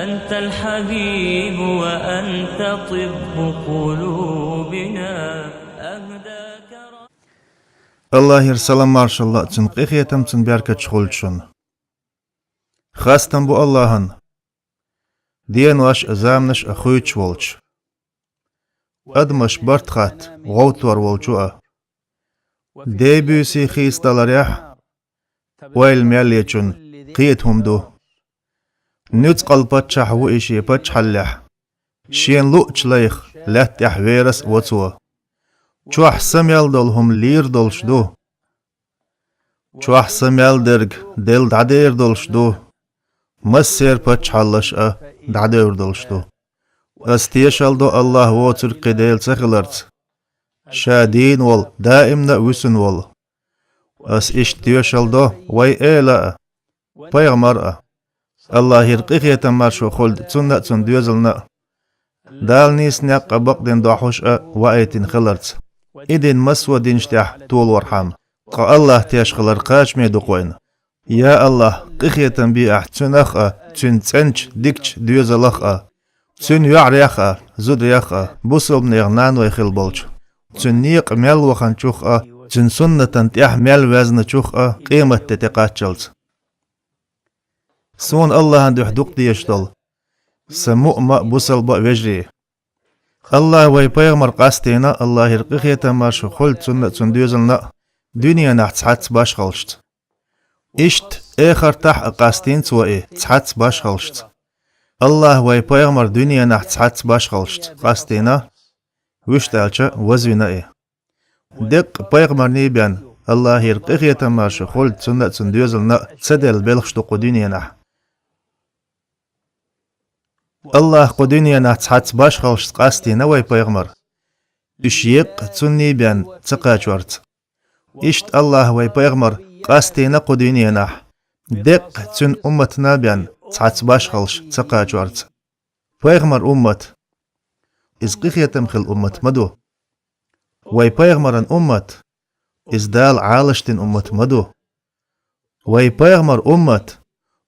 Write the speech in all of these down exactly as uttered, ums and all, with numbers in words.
أنت الحبيب وأنت طب قلوبنا. أهداك ر- Аллахьера салам-маршалла а, цуьнан къинхетам, цуьнан беркаташ хуьлда шуна. Хастам бу Аллахьана, денош а, заманаш а хуьйцуш волчу, адамаш барт-хатта гӀовттор волчу а. Дей-буьйсий хийцадаларехь, ойла мел ечун кхета хӀума ду. Нуьцкъала паччахь ву и шен паччахьаллехь. Шена луъучу лайх лаьтта тӀехь верас а во цо. Чохь са мел долу хӀума лийр долуш ду. Чохь са мел дерг Делла дӀадер долуш ду. Массеран паччахьаллаш а дӀадевр долуш ду. Ас тешалла до Аллахь воцург кхин Дела ца хиларца, Ша дийна волу, даимна а вуьсур волу. Ас иштта тешалла до вай эла а, пайхамар а, Аллахьера къинхетам-маршо хуьлда цунна а, цуьнан доьзална а, Дала нийса некъ а, бакъдерг дохьуш а ваийтина хиларца, и дин массо а динаш тӀехь толорхьама. Ткъа Аллахь теш хилар кхачаме ду-кх вайна. Я Аллахь, къинхетам бе Ахь цуьнах а, цуьнан цӀеначу дикачу доьзалах а, цуьнан йоӀарех а, зударех а, бусалбанех наной хилла болчу, цуьнан некъа мел ваханчух а, цуьнан суннатан тӀехь мел ваьзначух а къематде тӀекхаччалц. Суна Аллахьан дуьхьа дукха дезаш долу сан муъма а, бусалба а вежарий. Аллахь вай пайхамар къастийна, Аллахьера къинхетам-маршо хуьлда цунна а, цуьнан доьзална а, дуьненахь цхьацца башхаллашца. Иштта эхартахь а къастийна цо и цхьацца башхаллашца. Аллахь вай пайхамар дуьненахь цхьацца башхаллашца къастийна, вуьшта аьлча, вазвина и. Деккъа пайхамарний бен, Аллахьера къинхетам-маршо хуьлда цунна а, цуьнан доьзална а, ца делла белхаш ду кху дуьненахь. Аллахь кху дуьненахь цхьацца башхаллашца къастийна вай пайхамар, уьш еккъа цунний бен ца кхачорца. Иштта Аллахь вай пайхамар къастийна кху дуьненахь, деккъа цуьнан умматана бен цхьацца башхаллаш ца кхачорца. Пайхамар уммат, иза къинхетам хилла уммат ма ду. Вай пайхамаран уммат, иза Дала Ӏалашдина уммат ма ду. Вай пайхамар уммат,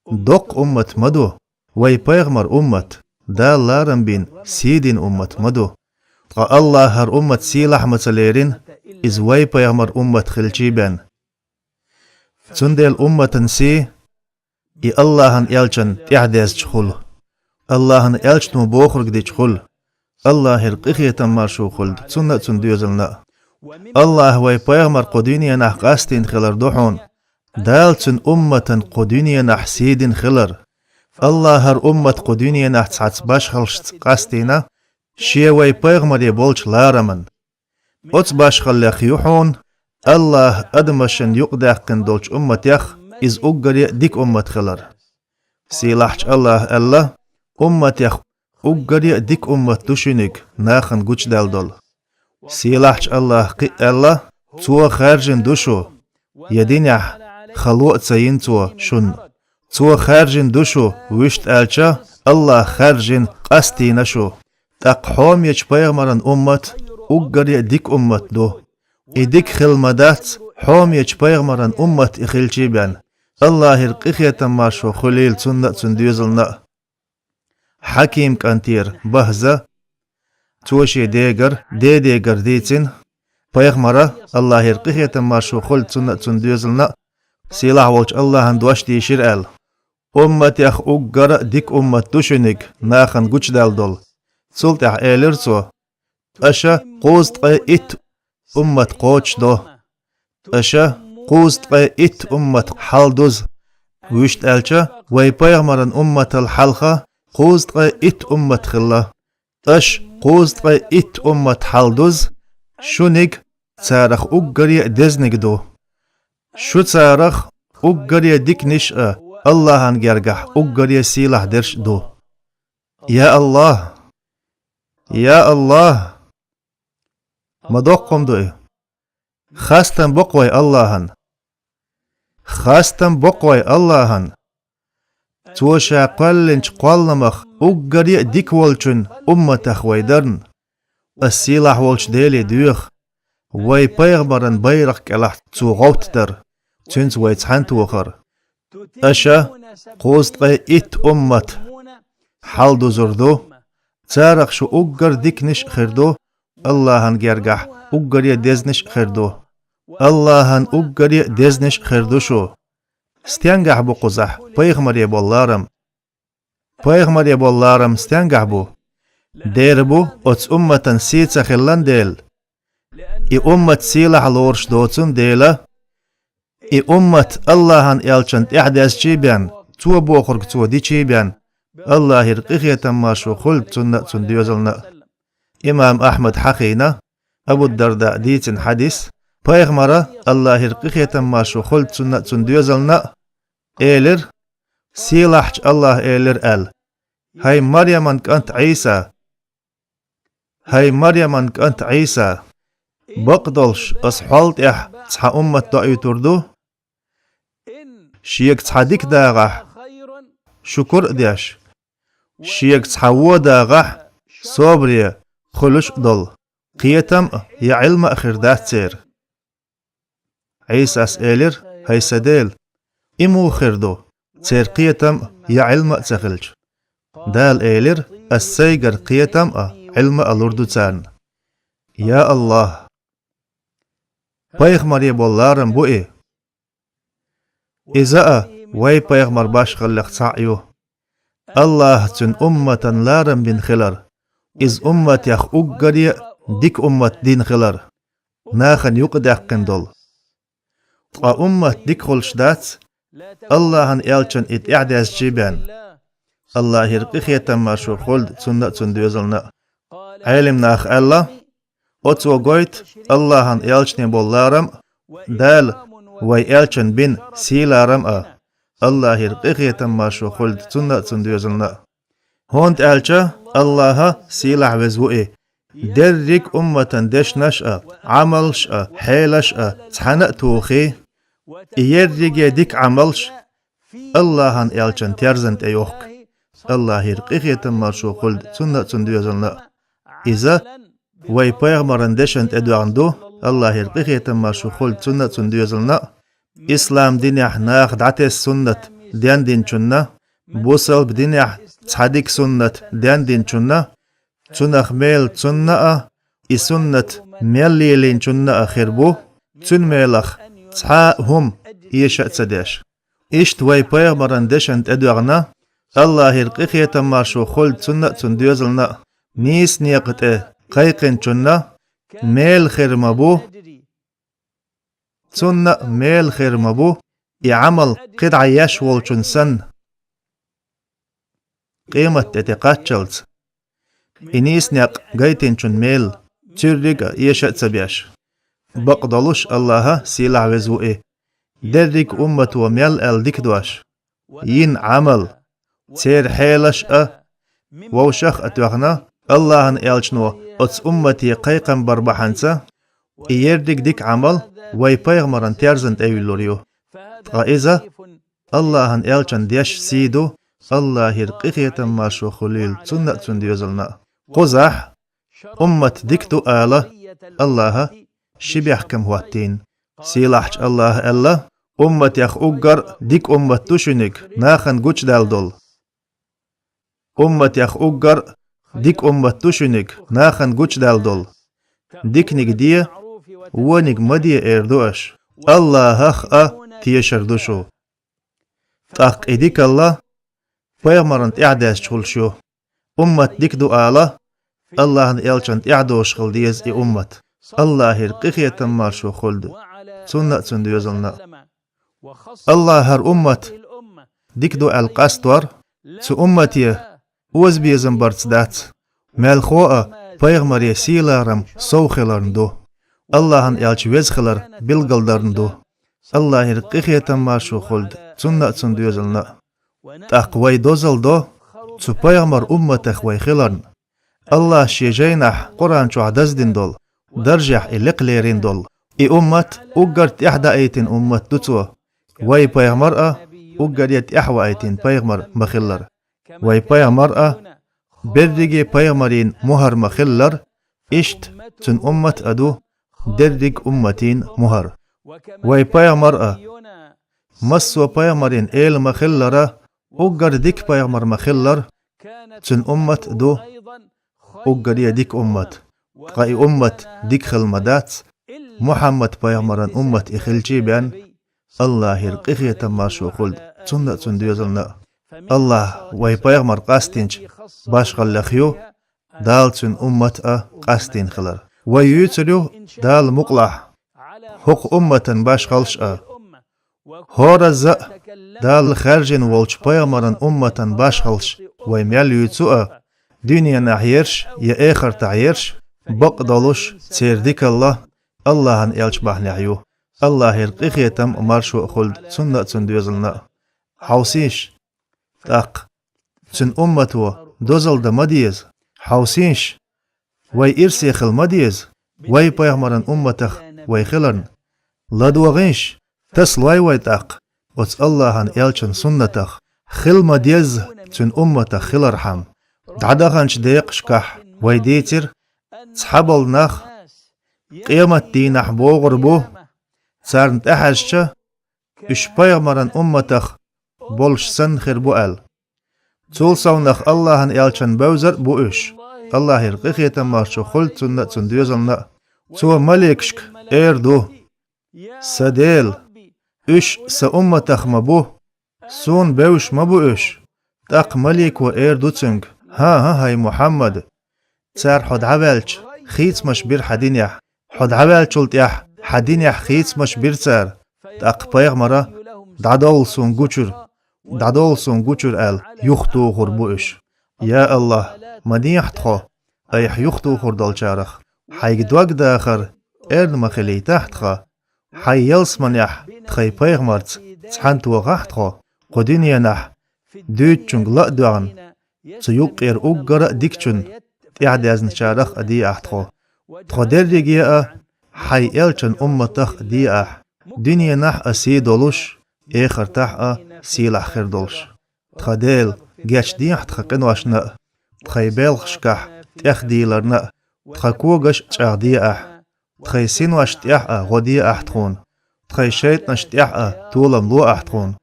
доккха уммат ма ду. Вай пайхамар уммат, Дала ларам бина, сий дина уммат ма ду. Ткъа Аллахь хӀара уммат сийлахь ма ца лерина, иза вай пайхамар уммат хилчий бен. Цундела умматан сий и Аллахьан элчанна тӀаьхьадезча хуьлу, Аллахьан элчано бохург дича хуьлу, Аллахьера къинхетам-маршо хуьлда цунна а, цуьнан доьзална а. Аллахь вай пайхамар кху дуьненахь къастийна хилар ду хьуна, Дала цуьнан умматан кху дуьненахь сий дина хилар. Аллахь хӀара уммат кху дуьненахь цхьацца башхаллашца къастийна, шен вай пайхамаре болчу лараман. Оцу башхаллех ю хьуна Аллахь адамашна юкъадаьккхина долчу умматех иза уггаре а дика уммат хилар. Сийлахьчу Аллахьа аьлла: «Умматех уггаре а дика уммат ду шуьниг, нахана гучудаьлла долу». Сийлахьчу Аллахьа кхин а аьлла: «Цо хаьржина ду шу, я динехь, хало а ца йина Цо шуна. Цо хаьржина ду шу, вуьшта аьлча, Аллахьа хаьржина, къастийна шу». ТӀаккха хьомечу пайхамаран уммат уггаре а дика уммат ду. И дика хилла ма дац, хьомечу пайхамаран уммат и хилчий бен. Аллахьера къинхетам-маршо хуьлийла цунна а, цуьнан доьзална а. Хьаким кӀантера Бахза, цо шен дегара, дедегара дийцина, пайхамара, Аллахьера къинхетам-маршо хуьлда цунна а, цуьнан доьзална а, сийлахь волчу Аллахьан дош дийшира аьлла: «Умматех уггара а дика уммат ду шуьниг, нахана гучудаьлла долу». Цул тӀаьхьа элира цо: «Аша кхузткъе итт уммат кхочушдо. Аша кхузткъе итт уммат хьалдуза. Вуьшта аьлча, вай пайхамаран умматал хьалха кхузткъе итт уммат хилла. Аша кхузткъе итт уммат хьалдуза, шуьниг царах уггаре а дезниг ду. Шу царах уггаре а диканиш а, Аллахьан гергахь уггаре а сийлахь дерш а ду». Я Аллахь! Я Аллахь! Ма доккха хӀума ду и! Хастам бо-кх вай Аллахьан! Хастам бо-кх вай Аллахьан! Цо Ша кхоьллинчу кхолламах уггаре а дика волчун умматах вай дарна, ас сийлахь волчу Деле доьху, вай пайхамаран байракх кӀелахь цо гӀовттар, цуьнца вай цхьаьна тохар. Аша кхузткъе итт уммат, хьал дузур ду. Царах шу уггар диканаш а хир ду, Аллахьан гергахь уггаре дезнаш а хир ду. Аллахьан уггаре дезнаш а хир ду шу. Стенгахь бу кхузахь пайхамаре болу ларам? Пайхамаре болу ларам стенгахь бу? Дера бу оцу умматан сий ца хилла дела. И уммат сийлахь лоруш доцун дела. И уммат Аллахьан элчан тӀаьхьадезчий бен, цо бохург цо дичий бен, Аллахьера къинхетам маршо хуьлда цунна а, цун доьзална а. Имам Ахьмад хьахийна, Абу Дарда дийцина хьадис, пайхамара, Аллахьера къинхетам маршо хуьлда цунна а, цун доьзална а, элира: «Сийлахьчу Аллахьа элира аьлла: „ХӀай Марьяман кӀант Ӏийса! ХӀай Марьяман кӀант Ӏийса! Бакъдолуш аса хьол тӀехь цхьа уммат доуьйтур ду, шега цхьа дика дагӀахь, шукур а деш, шега цхьа вон дагӀахь, собаре, хуьлуш а долу, кхетам а, я Ӏилма а хир дац церан». Ӏийсас элира: «ХӀай сан Дела, и муха хир ду, церан кхетам а, я Ӏилма а ца хилча?» Дала элира: «Ас сайгара кхетам а, Ӏилма а лур ду царна». Я Аллахь! Пайхамаре болу ларам бу и. Иза а вай пайхамар башхаллех цхьаъ ю. Аллахьа цуьнан умматан ларам бина хилар, иза умматех уггаре а дика уммат дина хилар, нахана юкъадаьккхина долу. Ткъа уммат дика хуьлуш дац, Аллахьан элчан и тӀаьхьадезчий бен, Аллахьера къинхетам маршо хуьлда цунна а, цун доьзална а. Ӏелам наха аьлла: «Оцо гойту Аллахьан элчане болу ларам а, Дала вай элчан бина сий ларам а, Аллахьера къинхетам маршо хуьлда цунна а, цун доьзална а». ХӀунда аьлча Аллахьа, сийлахь веза ву и, дерриг умматан дешнаш а, Ӏамалш а, хьелаш а цхьаьна а тухий, и ерриге дика Ӏамалш Аллахьан элчан терзан тӀе йохку, Аллахьера къинхетам маршо хуьлда цунна а, цун доьзална а. Иза вай пайхамаран дешан тӀедоьгӀна ду, Аллахьера къинхетам маршо хуьлда цунна а, цун доьзална а. Ислам динехь наха дӀатесна суннат дендинчунна, бусалба динехь цхьа дика суннат дендинчунна, цунах мел цунна а, и суннат мел лелийначунна а хир бу, цуьнан мелах цхьа а хӀума эша а ца деш. Иштта вай пайхамаран дешан тӀедоьгӀна, Аллахьера къинхетам маршо хуьлда цунна а, цун доьзална а, нийса некъа тӀе кхайкхинчунна мел хир ма бу, цунна а мел хир ма бу, и Ӏамал кхидӀа еш волчун санна, къемат тӀе тӀе кхаччалц. И нийса некъ гайтинчун мел цуьрриг а эша а ца беш. Бакъдолуш Аллахьа, сийлахь веза ву и, дерриг уммато мел аьлла дика дош, йина Ӏамал, церан хьелаш а, вовшах а тоьхна, Аллахьан элчано оцу уммате кхайкхам бар бахьанца, и ерриг дика Ӏамал вай пайхамаран терзан тӀе юьллур ю. Ткъа иза Аллахьан элчан деш сий ду, Аллахьера къинхетам маршо хуьлийла цунна а, цун доьзална а. Кхузахь уммат дика ду ала Аллахьа ши бехкам хӀоттийна. Сийлахьчу Аллахьа аьлла: «Умматех уггар а дика уммат ду шуьниг, нахана гучудаьлла долу. Умматех уггар а дика уммат ду шуьниг, нахана гучудаьлла долу. Диканиг де, вониг ма де, эр ду аша. Аллахьах а тешар ду шу. ТӀаккха и дикалла пайхамарна тӀаьхьадездеш хуьлуш ю. Уммат дика ду ала, Аллахьан элчанна тӀаьхьадозуш хила деза и уммат. Аллахьера къинхетам, маршо хуьлда цунна а, цуьнан доьзална а. Аллахьа хӀара уммат дика ду аьлла къастор цу уммате озабезам барца дац, мелхо а пайхамаре сийларам сов хиларна ду, Аллахьан элча веза хилар билгалдарна ду. Аллахьера къинхетам, маршо хуьлда цунна а, цуьнан доьзална а. ТӀаккха вай дозалла до цу пайхамаран умматах вай хиларна. Аллахьа шен жайнахь Къуръан чохь даздина долу, даржехь и лекха лерина долу. И уммат уггар тӀаьхьадаийтина уммат ду цо. Вай пайхамар а уггаре тӀаьхьаваийтина пайхамар ма-хиллара. Вай пайхамар а берриге пайхамарийн мухӀар ма-хиллара, иштта цуьнан уммат а ду дерриг умматийн мухӀар. Вай пайхамар а массо а пайхамарийн эла ма-хиллара, уггар дика пайхамар ма-хиллара, Цуьнан уммат а ду уггаре дика уммат. Ткъа и уммат дика хила ма дац, Мухьаммад-пайхамаран уммат и хилчий бен, Аллахьера къинхетам, маршо хуьлда цунна а, цуьнан доьзална а. Аллахь вай пайхамар къастийначу башхаллех ю Дала цуьнан уммат а къастийна хилар. Вай юьйцур ю Дала мукъалахь хӀокху умматан башхаллаш а. ХӀоразза а Дала хаьржина волчу пайхамаран умматан башхаллаш вай мел юьйцу а, дуьненахь ерш я эхартахь ерш, бакъдолуш церан дикалла Аллахьан элча бахьанехь ю. Аллахьера къинхетам а, маршо а хуьлда цунна а, цуьнан доьзална а. Хьовсийша, тӀаккха цуьнан уммато дозалла дан ма деза. Хьовсийша, вай ирсе хила ма деза, вай пайхамаран умматах вай хиларна. ЛадогӀийша, тасалой вай тӀаккха оцу Аллахьан элчан суннатах. Хила ма дезза цуьнан умматах хилархьама. ДӀадаханчу декъашкахь вай дийцира, цхьаболу нах къематдийнахь богӀур бу, царна тӀехьаьжча, уьш пайхамаран умматах болуш санна хир бу аьлла. Цул совнах Аллахьан элчан бевзар а бу уьш. Аллахьера къинхетам, маршо хуьлда цунна а, цуьнан доьзална а. Цо маликашка эр ду: «Сан Дела, уьш сан умматах ма бу, суна бевзаш ма бу уьш». ТӀаккха малико эр ду цуьнга: «ХӀан-хӀа, хӀай Мухьаммад, цара хьо дӀаваьлча, хийцамаш бира хьан динехь. Хьо дӀаваьллачул тӀаьхьа хьан динехь хийцамаш бира цара». ТӀаккха пайхамара: «ДӀадовла суна гучуьра, дӀадовла суна гучуьра», — аьлла, юхатухур бу уьш. Я Аллахь, ма дехьа тхо айхьа юхатухур долчарах. Хьайга дог дахар эрна ма хилийтахьа тхан. Хьайн ялсаманехь тхайн пайхамарца цхьаьна тохахьа тхо, кху дуьненахь дуьйцучуьнга ла а доьгӀна, цу юккъера уггара а дикачунна тӀаьхьадезначарах а деахьа тхо. Тхо дерриге а хьайн элчан умматах а деахьа, дуьненахь а сий долуш, эхартахь а сийлахь хир долуш. Тхан Дела, гечдехьа тхан къиношна а, тхайн белхашкахь тӀехдийларна а, тхан когаш а чӀагӀдеахьа, тхайн синош тӀехь а гӀо деахьа тхуна, тхайн шайтӀанаш тӀехь а толам лоахьа тхуна,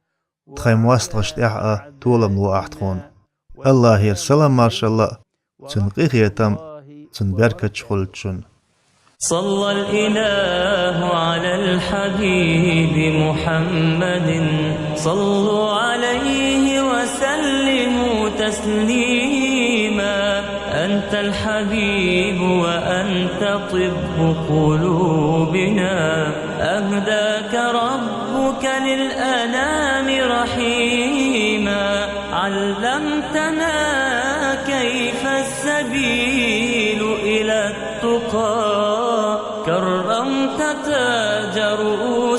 тхайн мостагӀаш тӀехь а толам лоахьа тхуна. Аллахьера салам-маршалла а, цуьнан къинхетам а, цуьнан беркаташ а хуьлда шуна. صلى الإله على الحبيب محمد، صلوا عليه وسلموا تسليما. أنت الحبيب وأنت طب قلوبنا، أهداك ربك للأنام رحيما. علمتنا كيف السبيل إلى التقى، كرمت تاج رؤوس